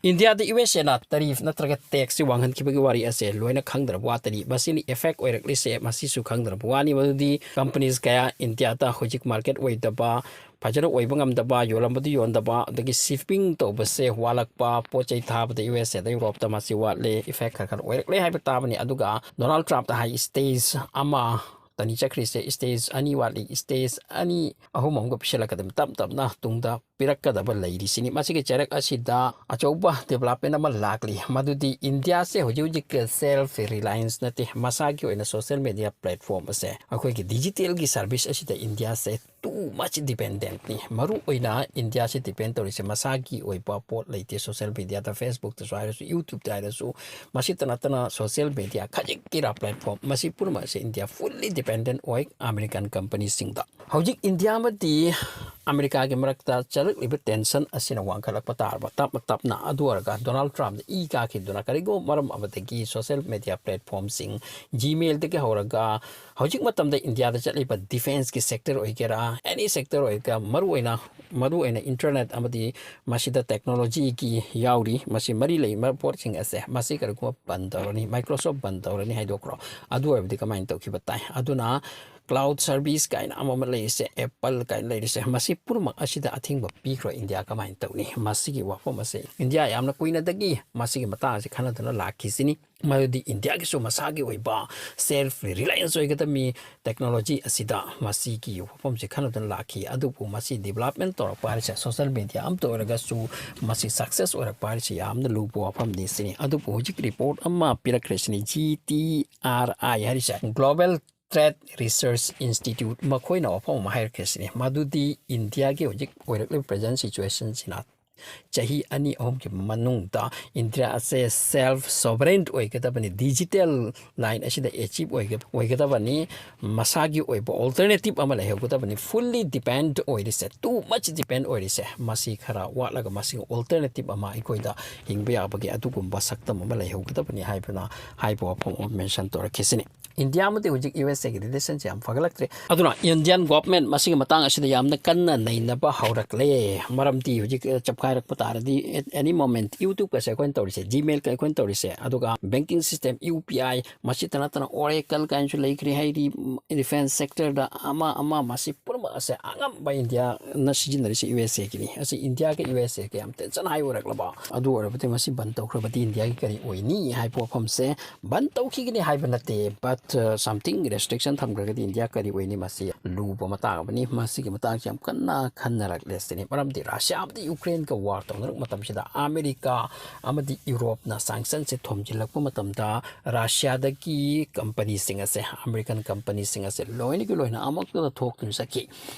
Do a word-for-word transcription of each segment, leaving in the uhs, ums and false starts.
ꯏꯟꯗꯤꯌꯥꯗ U S ꯑꯦꯅ ꯇꯔꯤꯐ ꯅꯠꯇ꯭ꯔꯒ ꯇꯦꯛꯁꯁꯤ ꯋꯥꯡꯍꯟꯈꯤꯕꯒꯤ ꯋꯥꯔꯤ ꯑꯁꯦ ꯂꯣꯏꯅ ꯈꯪꯗ꯭ꯔꯕ ꯋꯥꯇꯅꯤ꯫ ꯃꯁꯤꯅ ꯏꯐꯦꯛ ꯑꯣꯏꯔꯛꯂꯤꯁꯦ ꯃꯁꯤꯁꯨ ꯈꯪꯗ꯭ꯔꯕ ꯋꯥꯅꯤ꯫ ꯃꯗꯨꯗꯤ ꯀꯝꯄꯅꯤꯁ ꯀꯌꯥ ꯏꯟꯗꯤꯌꯥꯗ ꯍꯧꯖꯤꯛ ꯃꯥꯔꯀꯦꯠ ꯑꯣꯏꯗꯕ, ꯐꯖꯅ ꯑꯣꯏꯕ ꯉꯝꯗꯕ, ꯌꯣꯜꯂꯝꯕꯗꯨ ꯌꯣꯟꯗꯕ, ꯑꯗꯒꯤ ꯁꯤꯞꯄꯤꯡ ꯇꯧꯕꯁꯦ ꯋꯥꯠꯂꯛꯄ, ꯄꯣꯠ ꯆꯩ ꯊꯥꯕꯗ ꯌꯨ ꯑꯦꯁ ꯑꯦꯗ ꯌꯨꯔꯣꯞꯇ ꯃꯁꯤ ꯋꯥꯠꯂꯦ, ꯏꯐꯦꯛ ꯈꯔ ꯈꯔ ꯑꯣꯏꯔꯛꯂꯦ ꯍꯥꯏꯕ ꯇꯥꯕꯅꯤ꯫ ꯑꯗꯨꯒ ꯗꯣꯅꯥꯜꯗ ꯇ꯭ꯔꯝꯞꯇ ꯍꯥꯏ ꯁ꯭ꯇꯦꯖ ꯑꯃ ꯇꯅꯤ ꯆꯠꯈ꯭ꯔꯤꯁꯦ, ꯁ꯭ꯇꯦꯖ ꯑꯅꯤ ꯋꯥꯠꯂꯤ, ꯁ꯭ꯇꯦꯖ ꯑꯅꯤ ꯑꯍꯨꯝ ꯑꯃꯒ ꯄꯤꯁꯤꯜꯂꯛꯀꯗꯕꯅꯤ, ꯇꯞ ꯇꯞꯅ ꯇꯨꯡꯗ ꯄꯤꯔꯛꯀꯗꯕ ꯂꯩꯔꯤꯁꯤꯅꯤ꯫ ꯃꯁꯤꯒꯤ ꯆꯩꯔꯛ ꯑꯁꯤꯗ ꯑꯆꯧꯕ ꯗꯤꯕꯂꯞꯃꯦꯟ ꯑꯃ ꯂꯥꯛꯂꯤ, ꯃꯗꯨꯗꯤ ꯏꯟꯗꯤꯌꯥꯁꯦ ꯍꯧꯖꯤꯛ ꯍꯧꯖꯤꯛ ꯁꯦꯜꯐ ꯔꯤꯂꯥꯌꯟꯁ ꯅꯠꯇꯦ, ꯃꯁꯥꯒꯤ ꯑꯣꯏꯅ ꯁꯣꯁꯤꯌꯦꯜ ꯃꯦꯗꯤꯌꯥ ꯄ꯭ꯂꯦꯠꯐꯣꯝ ꯑꯁꯦ, ꯑꯩꯈꯣꯏꯒꯤ ꯗꯤꯖꯤꯇꯦꯜꯒꯤ ꯁꯥꯔꯚꯤꯁ ꯑꯁꯤꯗ ꯏꯟꯗꯤꯌꯥꯁꯦ ꯇꯨ ꯃꯆ ꯗꯤꯄꯦꯟꯗꯦꯟꯠꯅꯤ꯫ ꯃꯔꯨ ꯑꯣꯏꯅ ꯏꯟꯗꯤꯌꯥꯁꯤ ꯗꯤꯄꯦꯟ ꯇꯧꯔꯤꯁꯦ ꯃꯁꯥꯒꯤ ꯑꯣꯏꯕ ꯄꯣꯠ ꯂꯩꯇꯦ꯫ ꯁꯣꯁꯤꯌꯦꯜ ꯃꯦꯗꯤꯌꯥꯗ, ꯐꯦꯁꯕꯨꯛꯇꯁꯨ ꯍꯥꯏꯔꯁꯨ, ꯌꯨꯇ꯭ꯌꯨꯕꯇ ꯍꯥꯏꯔꯁꯨ, ꯃꯁꯤꯇ ꯅꯠꯇꯅ ꯁꯣꯁꯤꯌꯦꯜ ꯃꯦꯗꯤꯌꯥ ꯈꯖꯤꯛꯀꯤꯔꯥ ꯄ꯭ꯂꯦꯠꯐꯣꯝ, ꯃꯁꯤ ꯄꯨꯝꯅꯃꯛ ꯑꯁꯤ ꯏꯟꯗꯤꯌꯥ ꯐꯨꯜꯂꯤ ꯗꯤꯄꯦꯟꯗꯦꯟ ꯑꯣꯏ ꯑꯃꯦꯔꯤꯀꯟ ꯀꯝꯄꯅꯤꯁꯤꯡꯗ꯫ ꯍꯧꯖꯤꯛ ꯏꯟꯗꯤꯌꯥ ꯑꯃꯗꯤ ꯑꯃꯦꯔꯤꯀꯥꯒꯤ ꯃꯔꯛꯇ ꯆꯠꯂꯛꯂꯤꯕ ꯇꯦꯟꯁꯟ ꯑꯁꯤꯅ ꯋꯥꯡꯈꯠꯂꯛꯄ ꯇꯥꯔꯕ ꯇꯞꯅ ꯇꯞꯅ, ꯑꯗꯨ ꯑꯣꯏꯔꯒ ꯗꯣꯅꯥꯜꯗ ꯇ꯭ꯔꯝꯞꯅ ꯏ ꯀꯥꯈꯤꯗꯨꯅ ꯀꯔꯤꯒꯨꯝꯕ ꯃꯔꯝ ꯑꯃꯗꯒꯤ ꯁꯣꯁꯤꯌꯦꯜ ꯃꯦꯗꯤꯌꯥ ꯄ꯭ꯂꯦꯠꯐꯣꯝꯁꯤꯡ, ꯖꯤꯃꯦꯜꯗꯒꯤ ꯍꯧꯔꯒ ꯍꯧꯖꯤꯛ ꯃꯇꯝꯗ ꯏꯟꯗꯤꯌꯥꯗ ꯆꯠꯂꯤꯕ ꯗꯤꯐꯦꯟꯁꯀꯤ ꯁꯦꯛꯇꯔ ꯑꯣꯏꯒꯦꯔꯥ, ꯑꯦꯅꯤ ꯁꯦꯛꯇꯔ ꯑꯣꯏꯒꯦꯔꯥ, ꯃꯔꯨꯑꯣꯏꯅ, ꯃꯔꯨꯑꯣꯏꯅ ꯏꯟꯇꯔꯅꯦꯠ ꯑꯃꯗꯤ ꯃꯁꯤꯗ ꯇꯦꯛꯅꯣꯂꯣꯖꯤꯒꯤ ꯌꯥꯎꯔꯤ, ꯃꯁꯤ ꯃꯔꯤ ꯂꯩꯅꯕ ꯄꯣꯠꯁꯤꯡ ꯑꯁꯦ, ꯃꯁꯤ ꯀꯔꯤꯒꯨꯝꯕ ꯕꯟ ꯇꯧꯔꯅꯤ, ꯃꯥꯏꯀ꯭ꯔꯣꯁꯣꯐ ꯕꯟ ꯇꯧꯔꯅꯤ ꯍꯥꯏꯗꯣꯛꯈ꯭ꯔꯣ, ꯑꯗꯨ ꯑꯣꯏꯔꯕꯗꯤ ꯀꯃꯥꯏꯅ ꯇꯧꯈꯤꯕ ꯇꯥꯏ? ꯑꯗꯨꯅ ꯀ꯭ꯂꯥꯎꯗ ꯁꯔꯚꯤꯁ ꯀꯥꯏꯅ ꯑꯃ ꯑꯃ ꯂꯩꯔꯤꯁꯦ, ꯑꯦꯄꯜ ꯀꯥꯏꯅ ꯂꯩꯔꯤꯁꯦ, ꯃꯁꯤ ꯄꯨꯝꯅꯃꯛ ꯑꯁꯤꯗ ꯑꯊꯤꯡꯕ ꯄꯤꯈ꯭ꯔꯣ, ꯏꯟꯗꯤꯌꯥ ꯀꯃꯥꯏꯅ ꯇꯧꯅꯤ? ꯃꯁꯤꯒꯤ ꯋꯥꯐꯝ ꯑꯁꯦ ꯏꯟꯗꯤꯌꯥ ꯌꯥꯝꯅ ꯀꯨꯏꯅꯗꯒꯤ ꯃꯁꯤꯒꯤ ꯃꯇꯥꯡ ꯑꯁꯤ ꯈꯟꯅꯗꯨꯅ ꯂꯥꯛꯈꯤꯁꯤꯅꯤ꯫ ꯃꯗꯨꯗꯤ ꯏꯟꯗꯤꯌꯥꯒꯤꯁꯨ ꯃꯁꯥꯒꯤ ꯑꯣꯏꯕ ꯁꯦꯜꯐ ꯔꯤꯂꯥꯌꯟꯁ ꯑꯣꯏꯒꯗꯕꯅꯤ ꯇꯦꯛꯅꯣꯂꯣꯖꯤ ꯑꯁꯤꯗ, ꯃꯁꯤꯒꯤ ꯋꯥꯐꯝꯁꯦ ꯈꯟꯅꯗꯨꯅ ꯂꯥꯛꯈꯤ꯫ ꯑꯗꯨꯕꯨ ꯃꯁꯤ ꯗꯤꯕꯂꯞꯃꯦꯟ ꯇꯧꯔꯛꯄ ꯍꯥꯏꯔꯤꯁꯦ, ꯁꯣꯁꯤꯌꯦꯜ ꯃꯦꯗꯤꯌꯥ ꯑꯃꯇ ꯑꯣꯏꯔꯒꯁꯨ ꯃꯁꯤ ꯁꯛꯁꯦꯁ ꯑꯣꯏꯔꯛꯄ ꯍꯥꯏꯔꯤꯁꯦ ꯌꯥꯝꯅ ꯂꯨꯕ ꯋꯥꯐꯝꯅꯤ ꯁꯤꯅꯤ꯫ ꯑꯗꯨꯕꯨ ꯍꯧꯖꯤꯛ ꯔꯤꯄꯣꯔꯠ ꯑꯃ ꯄꯤꯔꯛꯈ꯭ꯔꯦ ꯁꯤꯅꯤ, ꯖꯤ ꯇꯤ ꯑꯥꯔ ꯑꯥꯏ ꯍꯥꯏꯔꯤꯁꯦ, ꯒ꯭ꯂꯣꯕꯦꯜ ꯇ꯭ꯔꯦꯗ ꯔꯤꯁꯔꯁ ꯏꯟꯁꯇꯤꯇ꯭ꯌꯨꯠ, ꯃꯈꯣꯏꯅ ꯋꯥꯐꯝ ꯑꯃ ꯍꯥꯏꯔꯛꯈ꯭ꯔꯦ ꯁꯤꯅꯤ꯫ ꯃꯗꯨꯗꯤ ꯏꯟꯗꯤꯌꯥꯒꯤ ꯍꯧꯖꯤꯛ ꯑꯣꯏꯔꯛꯂꯤꯕ ꯄ꯭ꯔꯦꯖꯦꯟ ꯁꯤꯆꯨꯋꯦꯁꯟꯁꯤꯅ ꯆꯍꯤ ꯑꯅꯤ ꯑꯍꯨꯝꯒꯤ ꯃꯅꯨꯡꯗ ꯏꯟꯗꯤꯌꯥ ꯑꯁꯦ ꯁꯦꯜꯐ ꯁꯣꯚꯔꯦꯟ ꯑꯣꯏꯒꯗꯕꯅꯤ, ꯗꯤꯖꯤꯇꯦꯜ ꯂꯥꯏꯟ ꯑꯁꯤꯗ ꯑꯦꯆꯤꯞ ꯑꯣꯏꯒ-, ꯑꯣꯏꯒꯗꯕꯅꯤ, ꯃꯁꯥꯒꯤ ꯑꯣꯏꯕ ꯑꯣꯜꯇꯔꯅꯦꯇꯤꯞ ꯑꯃ ꯂꯩꯍꯧꯒꯗꯕꯅꯤ, ꯐꯨꯜꯂꯤ ꯗꯤꯄꯦꯟ ꯑꯣꯏꯔꯤꯁꯦ, ꯇꯨ ꯃꯆ ꯗꯤꯄꯦꯟ ꯑꯣꯏꯔꯤꯁꯦ, ꯃꯁꯤ ꯈꯔ ꯋꯥꯠꯂꯒ ꯃꯁꯤꯒꯤ ꯑꯣꯜꯇꯔꯅꯦꯇꯤꯞ ꯑꯃ ꯑꯩꯈꯣꯏꯗ ꯍꯤꯡꯕ ꯌꯥꯕꯒꯤ ꯑꯗꯨꯒꯨꯝꯕ ꯁꯛꯇꯝ ꯑꯃ ꯂꯩꯍꯧꯒꯗꯕꯅꯤ ꯍꯥꯏꯕꯅ, ꯍꯥꯏꯕ ꯋꯥꯐꯝ ꯑꯃ ꯃꯦꯟꯁꯟ ꯇꯧꯔꯛꯈꯤꯁꯤꯅꯤ꯫ ꯏꯟꯗꯤꯌꯥ ꯑꯃꯗꯤ ꯍꯧꯖꯤꯛ ꯌꯨ ꯑꯦꯁ ꯑꯦꯒꯤ ꯔꯤꯂꯦꯁꯟꯁꯦ ꯌꯥꯝ ꯐꯒꯠꯂꯛꯇ꯭ꯔꯦ꯫ ꯑꯗꯨꯅ ꯏꯟꯗꯤꯌꯟ ꯒꯣꯚꯔꯟꯃꯦꯟꯠ ꯃꯁꯤꯒꯤ ꯃꯇꯥꯡ ꯑꯁꯤꯗ ꯌꯥꯝꯅ ꯀꯟꯅ ꯅꯩꯅꯕ ꯍꯧꯔꯛꯂꯦ꯫ ꯃꯔꯝꯗꯤ ꯍꯧꯖꯤꯛ, ꯑ, ꯆꯞ ꯍꯥꯏꯔꯛꯄ ꯇꯥꯔꯗꯤ, at any moment YouTube-ꯀꯁꯦ ꯑꯩꯈꯣꯏꯅ ꯇꯧꯔꯤꯁꯦ, Gmail-ꯀ ꯑꯩꯈꯣꯏꯅ ꯇꯧꯔꯤꯁꯦ, ꯑꯗꯨꯒ banking system, U P I, ꯃꯁꯤꯇ ꯅꯠꯇꯅ Oracle ꯀꯥꯏꯅꯁꯨ ꯂꯩꯈ꯭ꯔꯦ, ꯍꯥꯏꯗꯤ defence sector-ꯗ ꯑꯃ ꯑꯃ, ꯃꯁꯤ ꯄꯨꯝꯅꯃꯛ ꯑꯁꯦ ꯑꯉꯝꯕ ꯏꯟꯗꯤꯌꯥꯅ ꯁꯤꯖꯤꯟꯅꯔꯤꯁꯦ U S A-ꯒꯤꯅꯤ꯫ ꯑꯁꯤ ꯏꯟꯗꯤꯌꯥꯒ U S A-ꯒ ꯌꯥꯝ tension high ꯑꯣꯏꯔꯛꯂꯕ, ꯑꯗꯨ ꯑꯣꯏꯔꯕꯗꯤ ꯃꯁꯤ ꯕꯟ ꯇꯧꯈ꯭ꯔꯕꯗꯤ ꯏꯟꯗꯤꯌꯥꯒꯤ ꯀꯔꯤ ꯑꯣꯏꯅꯤ ꯍꯥꯏꯕ ꯋꯥꯐꯝꯁꯦ ꯕꯟ ꯇꯧꯈꯤꯒꯅꯤ ꯍꯥꯏꯕ ꯅꯠꯇꯦ, but, uh, something restriction ꯊꯝꯈ꯭ꯔꯒꯗꯤ ꯏꯟꯗꯤꯌꯥ ꯀꯔꯤ ꯑꯣꯏꯅꯤ? ꯃꯁꯤ ꯂꯨꯕ ꯃꯇꯥꯡ ꯑꯃꯅꯤ꯫ ꯃꯁꯤꯒꯤ ꯃꯇꯥꯡꯁꯤ ꯌꯥꯝ ꯀꯟꯅ ꯈꯟꯅꯔꯛꯂꯦ ꯁꯤꯅꯤ꯫ ꯃꯔꯝꯗꯤ ꯔꯁꯤꯌꯥꯕꯨꯗꯤ ꯌꯨꯀ꯭ꯔꯦꯟꯒ war ꯇꯧꯅꯔꯛꯄ ꯃꯇꯝꯁꯤꯗ ꯑꯃꯦꯔꯤꯀꯥ ꯑꯃꯗꯤ ꯌꯨꯔꯣꯞꯅ sanction-ꯁꯦ ꯊꯣꯝꯖꯤꯜꯂꯛꯄ ꯃꯇꯝꯗ ꯔꯁꯤꯌꯥꯗꯒꯤ company-ꯁꯤꯡ ꯑꯁꯦ, American company-ꯁꯤꯡ ꯑꯁꯦ ꯂꯣꯏꯅꯒꯤ ꯂꯣꯏꯅ ꯑꯃꯨꯛꯇꯗ ꯊꯣꯛꯇꯨꯅ ꯆꯠꯈꯤ꯫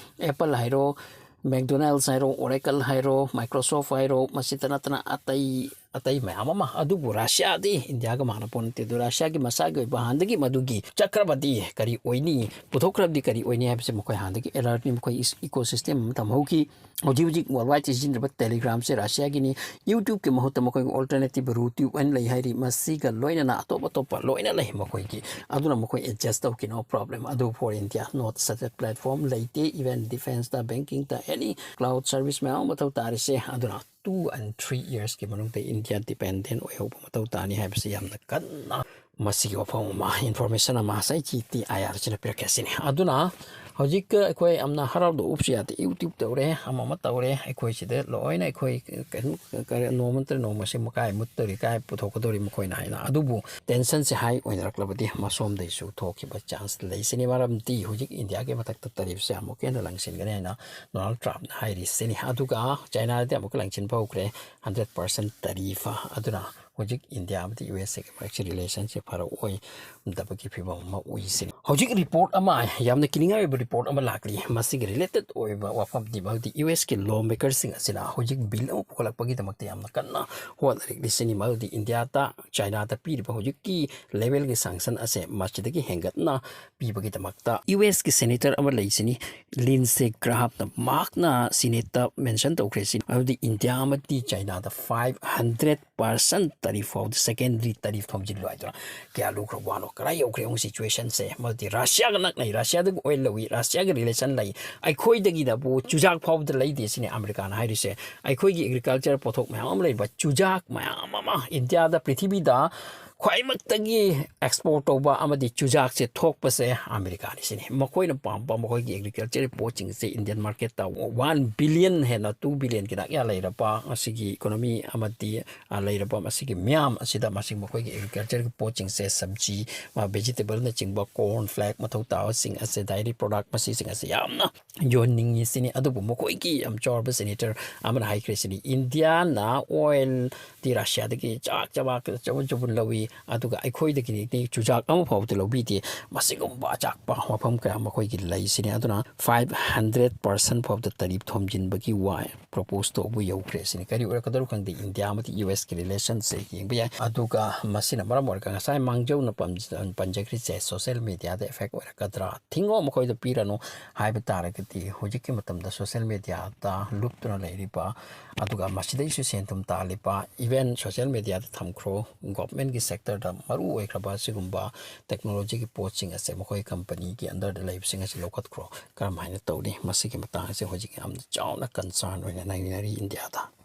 Apple ꯍꯥꯏꯔꯣ, McDonald's ꯍꯥꯏꯔꯣ, Oracle ꯍꯥꯏꯔꯣ, Microsoft ꯍꯥꯏꯔꯣ, ꯃꯁꯤꯇ ꯅꯠꯇꯅ ꯑꯇꯩ ꯑꯇꯩ ꯃꯌꯥꯝ ꯑꯃ꯫ ꯑꯗꯨꯕꯨ ꯔꯁꯤꯌꯥꯗꯤ ꯏꯟꯗꯤꯌꯥꯒ ꯃꯥꯟꯅ ꯄꯣꯠ ꯅꯠꯇꯦ꯫ ꯑꯗꯨ ꯔꯁꯤꯌꯥꯒꯤ ꯃꯁꯥꯒꯤ ꯑꯣꯏꯕ ꯍꯥꯟꯅꯗꯒꯤ ꯃꯗꯨꯒꯤ ꯆꯠꯈ꯭ꯔꯕꯗꯤ ꯀꯔꯤ ꯑꯣꯏꯅꯤ, ꯄꯨꯊꯣꯛꯈ꯭ꯔꯕꯗꯤ ꯀꯔꯤ ꯑꯣꯏꯅꯤ ꯍꯥꯏꯕꯁꯤ ꯃꯈꯣꯏ ꯍꯥꯟꯅꯗꯒꯤ alert-ꯅꯤ꯫ ꯃꯈꯣꯏ is-, ecosystem ꯑꯃ ꯊꯝꯍꯧꯈꯤ꯫ ꯍꯧꯖꯤꯛ ꯍꯧꯖꯤꯛ worldwide ꯁꯤꯖꯤꯟꯅꯔꯤꯕ Telegram-ꯁꯦ ꯔꯁꯤꯌꯥꯒꯤꯅꯤ꯫ YouTube-ꯀꯤ ꯃꯍꯨꯠꯇ ꯃꯈꯣꯏꯒꯤ alternative Rutube ꯑꯣꯏꯅ ꯂꯩ ꯍꯥꯏꯔꯤ꯫ ꯃꯁꯤꯒ ꯂꯣꯏꯅꯅ ꯑꯇꯣꯞ ꯑꯇꯣꯞꯄ ꯂꯣꯏꯅ ꯂꯩ ꯃꯈꯣꯏꯒꯤ꯫ ꯑꯗꯨꯅ ꯃꯈꯣꯏ adjust ꯇꯧꯈꯤ, no problem꯫ ꯑꯗꯨ for India, not such a platform ꯂꯩꯇꯦ꯫ Even defence-ꯇ, banking-ꯇ, any cloud service ꯃꯌꯥꯝ ꯑꯃ ꯃꯊꯧ ꯇꯥꯔꯤꯁꯦ꯫ ꯑꯗꯨꯅ two and three years-ꯀꯤ ꯃꯅꯨꯡꯗ ꯏꯟꯗꯤꯌꯥ dependent ꯑꯣꯏꯍꯧꯕ ꯃꯊꯧ ꯇꯥꯅꯤ ꯍꯥꯏꯕꯁꯤ ꯌꯥꯝꯅ ꯀꯟꯅ ꯃꯁꯤꯒꯤ ꯋꯥꯐꯝ ꯑꯃ, information ꯑꯃ ꯉꯁꯥꯏ ꯇꯤ ꯑꯥꯏ ꯑꯥꯔꯁꯤꯅ ꯄꯤꯔꯛꯀꯦ ꯁꯤꯅꯤ꯫ ꯑꯗꯨꯅ ꯍꯧꯖꯤꯛ ꯑꯩꯈꯣꯏ ꯌꯥꯝꯅ ꯍꯔꯥꯎꯗ ꯎꯞꯁꯨ ꯌꯥꯗꯦ, YouTube ꯇꯧꯔꯦ, ꯑꯃ ꯑꯃ ꯇꯧꯔꯦ, ꯑꯩꯈꯣꯏ ꯁꯤꯗ ꯂꯣꯏꯅ ꯑꯩꯈꯣꯏ ꯀꯩꯅꯣ, ꯀꯔꯤ, ꯅꯣꯡꯃ ꯅꯠꯇ꯭ꯔ ꯅꯣꯡꯃꯁꯦ ꯃꯀꯥꯏ ꯃꯨꯠꯇꯧꯔꯤ, ꯀꯥꯏ ꯄꯨꯊꯣꯛꯀꯗꯧꯔꯤ ꯃꯈꯣꯏꯅ ꯍꯥꯏꯅ꯫ ꯑꯗꯨꯕꯨ tension-ꯁꯦ high ꯑꯣꯏꯅꯔꯛꯂꯕꯗꯤ ꯃꯁꯣꯝꯗꯩꯁꯨ ꯊꯣꯛꯈꯤꯕ chance ꯂꯩꯁꯤꯅꯤ꯫ ꯃꯔꯝꯗꯤ ꯍꯧꯖꯤꯛ ꯏꯟꯗꯤꯌꯥꯒꯤ ꯃꯊꯛꯇ tariff-ꯁꯦ ꯑꯃꯨꯛꯀ ꯍꯦꯟꯅ ꯂꯪꯁꯤꯟꯒꯅꯤ ꯍꯥꯏꯅ Donald Trump-ꯅ ꯍꯥꯏꯔꯤꯁꯤꯅꯤ꯫ ꯑꯗꯨꯒ ꯆꯥꯏꯅꯥꯗꯗꯤ ꯑꯃꯨꯛꯀ ꯂꯪꯁꯤꯟꯕ ꯍꯧꯈ꯭ꯔꯦ, hundred percent tariff꯫ ꯑꯗꯨꯅ ꯍꯧꯖꯤꯛ ꯏꯟꯗꯤꯌꯥ ꯑꯃꯗꯤ U S A-ꯒꯤ ꯃꯔꯛꯁꯤ relation-ꯁꯦ ꯐꯔꯛ ꯑꯣꯏꯗꯕꯒꯤ ꯐꯤꯕꯝ ꯑꯃ ꯎꯏꯁꯤꯅꯤ꯫ ꯍꯧꯖꯤꯛ report ꯑꯃ, ꯌꯥꯝꯅ ꯀꯤꯅꯤꯡꯉꯥꯏ ꯑꯣꯏꯕ report ꯑꯃ ꯂꯥꯛꯂꯤ꯫ ꯃꯁꯤꯒꯤ related ꯑꯣꯏꯕ ꯋꯥꯐꯝꯗꯤ ꯃꯗꯨꯗꯤ U S-ꯀꯤ law maker-ꯁꯤꯡ ꯑꯁꯤꯅ ꯍꯧꯖꯤꯛ bill ꯑꯃ ꯄꯨꯈꯠꯂꯛꯄꯒꯤꯗꯃꯛꯇ ꯌꯥꯝꯅ ꯀꯟꯅ ꯍꯣꯠꯅꯔꯤꯛꯂꯤꯁꯤꯅꯤ꯫ ꯃꯗꯨꯗꯤ ꯏꯟꯗꯤꯌꯥꯗ ꯆꯥꯏꯅꯥꯗ ꯄꯤꯔꯤꯕ ꯍꯧꯖꯤꯛꯀꯤ level-ꯒꯤ sanction ꯑꯁꯦ ꯃꯁꯤꯗꯒꯤ ꯍꯦꯟꯒꯠꯅ ꯄꯤꯕꯒꯤꯗꯃꯛꯇ U S-ꯀꯤ senator ꯑꯃ ꯂꯩꯁꯤꯅꯤ, Lindsey Graham-ꯅ ꯃꯍꯥꯛꯅ Senate-ꯇ mention ꯇꯧꯈ꯭ꯔꯦ ꯁꯤ, ꯃꯗꯨꯗꯤ ꯏꯟꯗꯤꯌꯥ ꯑꯃꯗꯤ ꯆꯥꯏꯅꯥꯗ five hundred percent tariff ꯐꯥꯎꯗ secondary tariff ꯊꯝꯖꯤꯜꯂꯨ ꯍꯥꯏꯗꯨꯅ꯫ ꯀꯌꯥ ꯂꯨꯈ꯭ꯔꯕ ꯋꯥꯅꯣ, ꯀꯗꯥꯏ ꯌꯧꯈ꯭ꯔꯦ ꯌꯦꯡꯉꯨ situation-ꯁꯦ꯫ ꯍꯥꯏꯗꯤ ꯔꯁꯤꯌꯥꯒ ꯅꯛꯅꯩ, ꯔꯁꯤꯌꯥꯗꯒꯤ ꯑꯣꯏꯜ ꯂꯧꯏ, ꯔꯁꯤꯌꯥꯒ ꯔꯤꯂꯦꯁꯟ ꯂꯩ, ꯑꯩꯈꯣꯏꯗꯒꯤꯗꯕꯨ ꯆꯨꯖꯥꯛ ꯐꯥꯎꯕꯗ ꯂꯩꯗꯦ ꯁꯤꯅꯤ ꯑꯃꯦꯔꯤꯀꯥꯅ ꯍꯥꯏꯔꯤꯁꯦ꯫ ꯑꯩꯈꯣꯏꯒꯤ ꯑꯦꯒ꯭ꯔꯤꯀꯜꯆꯔ ꯄꯣꯠꯊꯣꯛ ꯃꯌꯥꯝ ꯑꯃ ꯂꯩꯕ ꯆꯨꯖꯥꯛ ꯃꯌꯥꯝ ꯑꯃ ꯏꯟꯗꯤꯌꯥꯗ, ꯄ꯭ꯔꯤꯊꯤꯕꯤꯗ ꯈ꯭ꯋꯥꯏꯃꯛꯇꯒꯤ ꯑꯦꯛꯁꯄꯣꯔꯠ ꯇꯧꯕ ꯑꯃꯗꯤ ꯆꯨꯖꯥꯛꯁꯦ ꯊꯣꯛꯄꯁꯦ ꯑꯃꯦꯔꯤꯀꯥꯅꯤ ꯁꯤꯅꯤ꯫ ꯃꯈꯣꯏꯅ ꯄꯥꯝꯕ ꯃꯈꯣꯏꯒꯤ ꯑꯦꯒ꯭ꯔꯤꯀꯜꯆꯔꯒꯤ ꯄꯣꯠꯁꯤꯡꯁꯦ ꯏꯟꯗꯤꯌꯟ ꯃꯥꯔꯀꯦꯠꯇ ꯋꯥꯟ ꯕꯤꯂꯤꯌꯟ ꯍꯦꯟꯅ, ꯇꯨ ꯕꯤꯂꯤꯌꯟꯒꯤ ꯅꯥꯛꯌꯥ ꯂꯩꯔꯕ ꯑꯁꯤꯒꯤ ꯏꯀꯣꯅꯣꯃꯤ ꯑꯃꯗꯤ, ꯑ, ꯂꯩꯔꯕ ꯃꯁꯤꯒꯤ ꯃꯤꯌꯥꯝ ꯑꯁꯤꯗ ꯃꯁꯤ ꯃꯈꯣꯏꯒꯤ ꯑꯦꯒ꯭ꯔꯤꯀꯜꯆꯔꯒꯤ ꯄꯣꯠꯁꯤꯡꯁꯦ, ꯁꯕꯖꯤ, ꯑ, ꯚꯦꯖꯤꯇꯦꯕꯜꯅꯆꯤꯡꯕ, ꯀꯣꯔꯟ ꯐ꯭ꯂꯦꯛ ꯃꯊꯧ ꯇꯥꯕꯁꯤꯡ ꯑꯁꯦ, ꯗꯥꯏꯔꯤ ꯄ꯭ꯔꯣꯗꯛ ꯃꯁꯤꯁꯤꯡ ꯑꯁꯦ ꯌꯥꯝꯅ ꯌꯣꯟꯅꯤꯡꯉꯤ ꯁꯤꯅꯤ꯫ ꯑꯗꯨꯕꯨ ꯃꯈꯣꯏꯒꯤ ꯌꯥꯝ ꯆꯥꯎꯔꯕ ꯁꯦꯅꯦꯇꯔ ꯑꯃꯅ ꯍꯥꯏꯈ꯭ꯔꯦ ꯁꯤꯅꯤ, ꯏꯟꯗꯤꯌꯥꯅ ꯑꯣꯏꯜꯗꯤ ꯔꯁꯤꯌꯥꯗꯒꯤ ꯆꯥꯛ ꯆꯕꯥꯛ ꯆꯕꯨꯟ ꯆꯕꯨꯟ ꯂꯧꯏ, ꯑꯗꯨꯒ ꯑꯩꯈꯣꯏꯗꯒꯤꯗꯤ ꯆꯨꯖꯥꯛ ꯑꯃ ꯐꯥꯎꯕꯗ ꯂꯧꯕꯤꯗꯦ꯫ ꯃꯁꯤꯒꯨꯝꯕ ꯑꯆꯥꯛꯄ ꯋꯥꯐꯝ ꯀꯌꯥ ꯃꯈꯣꯏꯒꯤ ꯂꯩ ꯁꯤꯅꯤ꯫ ꯑꯗꯨꯅ ꯐꯥꯏꯚ ꯍꯟꯗ꯭ꯔꯦꯠ ꯄꯥꯔꯁꯦꯟ ꯐꯥꯎꯕꯗ ꯇꯔꯤꯐ ꯊꯣꯝꯖꯤꯟꯕꯒꯤ ꯋꯥ ꯄ꯭ꯔꯣꯄꯣꯁ ꯇꯧꯕ ꯌꯧꯈ꯭ꯔꯦ ꯁꯤꯅꯤ꯫ ꯀꯔꯤ ꯑꯣꯏꯔꯛꯀꯗꯧꯔꯣ ꯈꯪꯗꯦ, ꯏꯟꯗꯤꯌꯥ ꯑꯃꯗꯤ ꯌꯨ ꯑꯦꯁꯀꯤ ꯔꯤꯂꯦꯁꯟꯁꯦ ꯌꯦꯡꯕ ꯌꯥꯏ꯫ ꯑꯗꯨꯒ ꯃꯁꯤꯅ ꯃꯔꯝ ꯑꯣꯏꯔꯒ ꯉꯁꯥꯏ ꯃꯥꯡꯖꯧꯅ ꯄꯟ-, ꯄꯟꯖꯈ꯭ꯔꯤꯁꯦ, ꯁꯣꯁꯦꯜ ꯃꯦꯗꯤꯌꯥꯗ ꯏꯐꯦꯛ ꯑꯣꯏꯔꯛꯀꯗ꯭ꯔꯥ? ꯊꯤꯡꯉꯣ, ꯃꯈꯣꯏꯗ ꯄꯤꯔꯅꯨ ꯍꯥꯏꯕ ꯇꯥꯔꯒꯗꯤ ꯍꯧꯖꯤꯛꯀꯤ ꯃꯇꯝꯗ ꯁꯣꯁꯦꯜ ꯃꯦꯗꯤꯌꯥꯗ ꯂꯨꯞꯇꯨꯅ ꯂꯩꯔꯤꯕ, ꯑꯗꯨꯒ ꯃꯁꯤꯗꯩꯁꯨ ꯁꯦꯟ ꯊꯨꯝ ꯇꯥꯜꯂꯤꯕ, ꯏꯚꯟ ꯁꯣꯁꯦꯜ ꯃꯦꯗꯤꯌꯥꯗ ꯊꯝꯈ꯭ꯔꯣ, ꯒꯣꯚꯔꯟꯃꯦꯟꯠꯀꯤ ꯁꯦꯛꯇꯔꯗ ꯃꯔꯨ ꯑꯣꯏꯈ꯭ꯔꯕ ꯑꯁꯤꯒꯨꯝꯕ ꯇꯦꯛꯅꯣꯂꯣꯖꯤꯒꯤ ꯄꯣꯠꯁꯤꯡ ꯑꯁꯦ ꯃꯈꯣꯏ ꯀꯝꯄꯅꯤꯒꯤ ꯑꯟꯗꯔꯗ ꯂꯩꯕꯁꯤꯡ ꯑꯁꯤ ꯂꯧꯈꯠꯈ꯭ꯔꯣ꯫ ꯀꯔꯝꯍꯥꯏꯅ ꯇꯧꯅꯤ? ꯃꯁꯤꯒꯤ ꯃꯇꯥꯡ ꯑꯁꯤ ꯍꯧꯖꯤꯛ ꯌꯥꯝꯅ ꯆꯥꯎꯅ ꯀꯟꯁꯔꯟ ꯑꯣꯏꯅ ꯅꯩꯅꯔꯤ ꯏꯟꯗꯤꯌꯥꯗ꯫